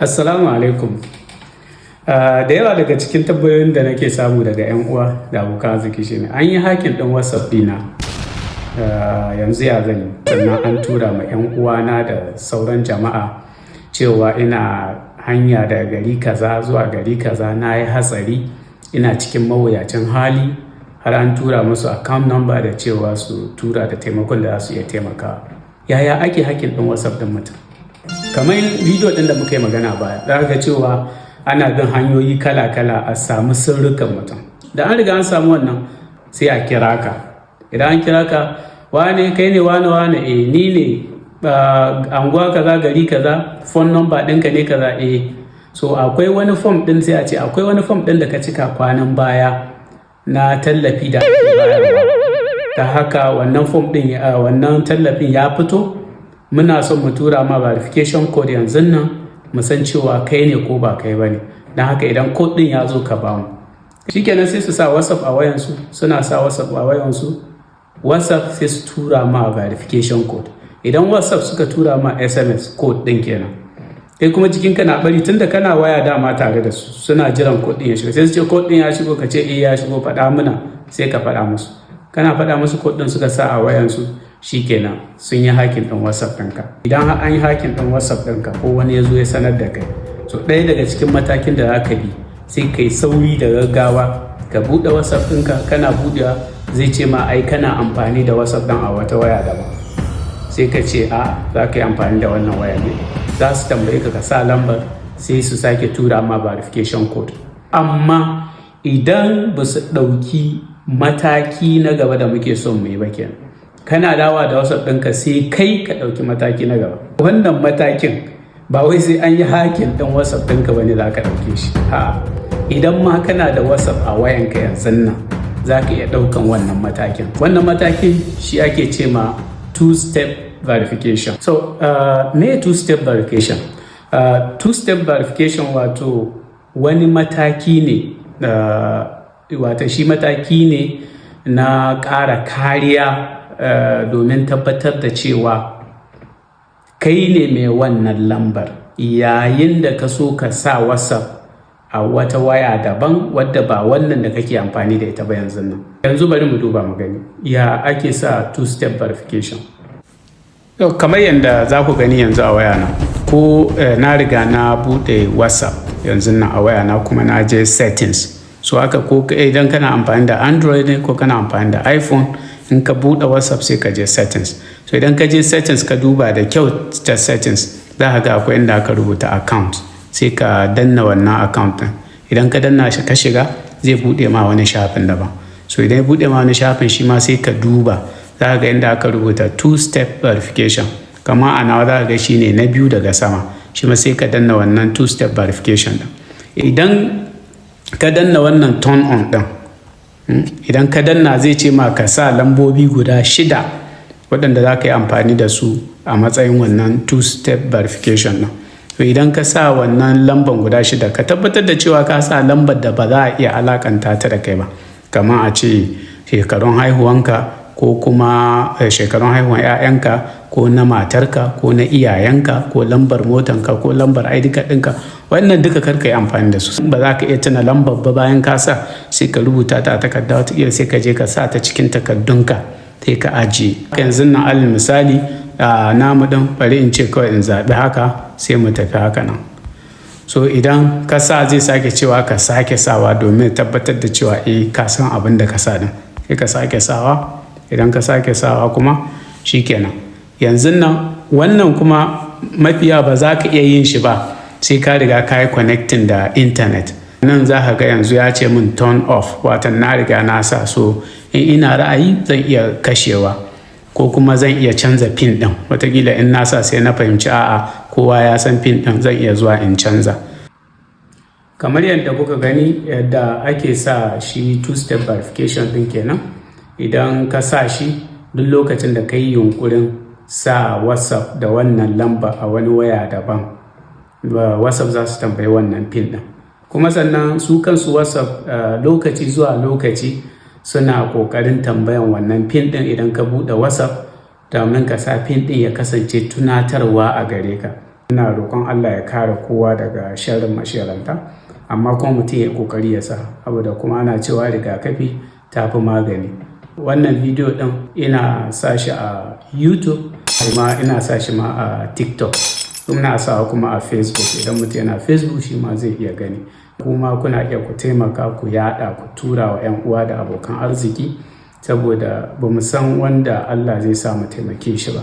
Assalamu alaikum. Da yawa daga cikin tambayoyin da nake samu daga 'yan uwa da abokan arziki shine an yi hacking ɗin WhatsApp ɗina. Yanzu ya zan yi? Sannan an tura ma 'yan uwana da sauran jama'a cewa ina hanya daga gari kaza zuwa gari kaza, na yi hatsari, ina cikin mawuyacin hali, har an tura musu account number da cewa su tura da taimakon da za su iya taimakawa. Yaya ake hacking ɗin WhatsApp ɗin mutum? Kamar bidiyo ɗin da muka yi magana baya, za ka ga cewa ana bin hanyoyi kala-kala a samu sirrukan mutum. Da an riga an samu wannan, sai a kira ka. Idan an kira ka, "Wane, kai ne wane wane?" "Eh, ni ne. Anguwa kaza, gari kaza, phone number ɗinka ne kaza?" "Eh." So akwai wani form ɗin, sai a ce akwai wani form ɗin da ka cika kwanan baya na tallafi da ake bayarwa. Ta haka wannan form ɗin, wannan tallafin ya fito, muna son mu tura ma verification code yanzun nan, mu san cewa kai ne ko ba kai ba ne. Don haka idan code ɗin ya zo, ka bamu. Shikenan, sai su sa WhatsApp a wayansu, suna sa WhatsApp a wayansu, WhatsApp sai su tura ma verification code. Idan WhatsApp suka tura ma SMS code ɗin kenan. Kai kuma jikinka na ɓari, tunda kana waya dama tare da su, suna jiran code ɗin ya shigo. Sai su ce code ɗin ya shigo, ka ce eh, ya shigo, faɗa mana, sai ka faɗa musu. Kana faɗa musu code ɗin, suka sa a wayansu, shikenan sun yi hacking ɗin WhatsApp ɗinka. Idan har an yi hacking ɗin WhatsApp ɗinka ko wani ya zo ya sanar da kai, so ɗaya daga cikin matakin da za ka bi, sai kai sauri da gaggawa ka buɗe WhatsApp ɗinka. Kana buɗewa, zai ce ma ai kana amfani da WhatsApp ɗin a wata waya daban. Sai ka ce a za ka yi amfani da wannan waya ne. Za su tambaye ka, ka sa lambar, sai su sake tura ma verification code. Amma idan ba su ɗauki mataki na gaba da muke son mu yi ba kenan. Kana dawowa da WhatsApp ɗinka, sai kai ka ɗauki mataki na gaba. Wannan matakin ba wai sai an yi hacking ɗin WhatsApp ɗinka ba ne za ka ɗauke shi. A'a, idan ma kana da WhatsApp a wayanka yanzu nan, za ka iya ɗaukan wannan matakin. Wannan matakin shi ake ce ma two step verification. So me two step verification? Two step verification wato wani mataki ne, wato shi mataki ne na ƙara kariya domin tabbatar da cewa kai ne mai wannan lambar yayin da ka so ka sa WhatsApp a wata waya daban wadda ba wannan da kake amfani da ita ba yanzu nan. Yanzu bari mu duba mu gani ya ake sa two step verification. Kamar yadda za ku gani yanzu a wayana, ko na riga na buɗe WhatsApp yanzu nan a wayana, kuma na je settings. So haka ko idan kana amfani da Android ne ko kana amfani da iPhone, in ka buɗe WhatsApp sai ka je settings. So idan ka je settings, ka duba da kyau ta settings, za ka ga akwai inda aka rubuta account, sai ka danna wannan account ɗin. Idan ka danna shi ka shiga, zai buɗe ma wani shafin daban. So idan ya buɗe ma wani shafin, shi ma sai ka duba, za ka ga inda aka rubuta two step verification. Kama a nawa za ka ga shi ne na biyu daga sama. Shi ma sai ka danna wannan two step verification ɗin. Idan ka danna wannan turn on ɗin, idan ka danna, zai ce ma ka sa lambobi guda shida waɗanda za ka yi amfani da su a matsayin wannan two step verification ɗin. To idan ka sa wannan lamban guda shida, ka tabbatar da cewa ka sa lambar da ba za a iya alakanta ta da kai ba. Kamar a ce shekarun haihuwanka, ko kuma shekarun haihuwan 'ya'yanka, ko na matarka, ko na iyayenka, ko lambar motanka, ko lambar ID card ɗinka. Wannan duka kar ka yi amfani da su. Ba za ka iya tuna lambar ba bayan ka sa, sai ka rubuta ta a takarda wataƙila, sai ka je ka sa ta cikin takardunka, sai ka ajiye. Yanzu nan, alal misali, namu ɗin, bari in ce kawai in zaɓi haka, sai mu tafi haka nan. So idan ka sa, zai sake cewa ka sake sawa domin tabbatar da cewa eh, ka san abin da ka sa ɗin. Sai ka sake sawa. Idan ka sake sawa kuma, shikenan. Yanzu nan wannan kuma mafiya ba za ka iya yin shi ba sai ka riga ka yi connecting da internet. Nan za ka ga yanzu ya ce min turn off, watan na riga na sa. So in ina ra'ayi zan iya kashewa, ko kuma zan iya canza pin ɗin. Wataƙila in na sa sai na fahimci a'a, kowa ya san pin ɗin, zan iya zuwa in canza. Kamar yadda kuka gani, yadda ake sa shi two step verification ɗin kenan. Idan ka sa shi, duk lokacin da ka yi yunƙurin sa WhatsApp da wannan lamba a wani waya daban, WhatsApp za su tambayi wannan pin ɗin. Kuma sannan su kansu WhatsApp, lokaci zuwa lokaci suna ƙoƙarin tambayan wannan pin ɗin idan ka buɗe WhatsApp, domin ka sa pin ɗin ya kasance tunatarwa a gare ka. Ina roƙon Allah ya kare kowa daga sharrin masharranta, amma kuma mutum ya yi ƙoƙari ya sa, saboda kuma ana cewa rigakafi ta fi magani. Wannan bidiyo ɗin ina sa shi a YouTube, kuma ina sa shi ma a TikTok. Ina sawa kuma a Facebook. Idan mutum yana Facebook, shi ma zai iya gani. Kuma kuna iya ku taimaka, ku yaɗa, ku tura wa 'yan uwa da abokan arziki, saboda ba mu san wanda Allah zai sa mu taimake shi ba.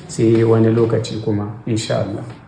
Sai wani lokaci kuma, insha Allah.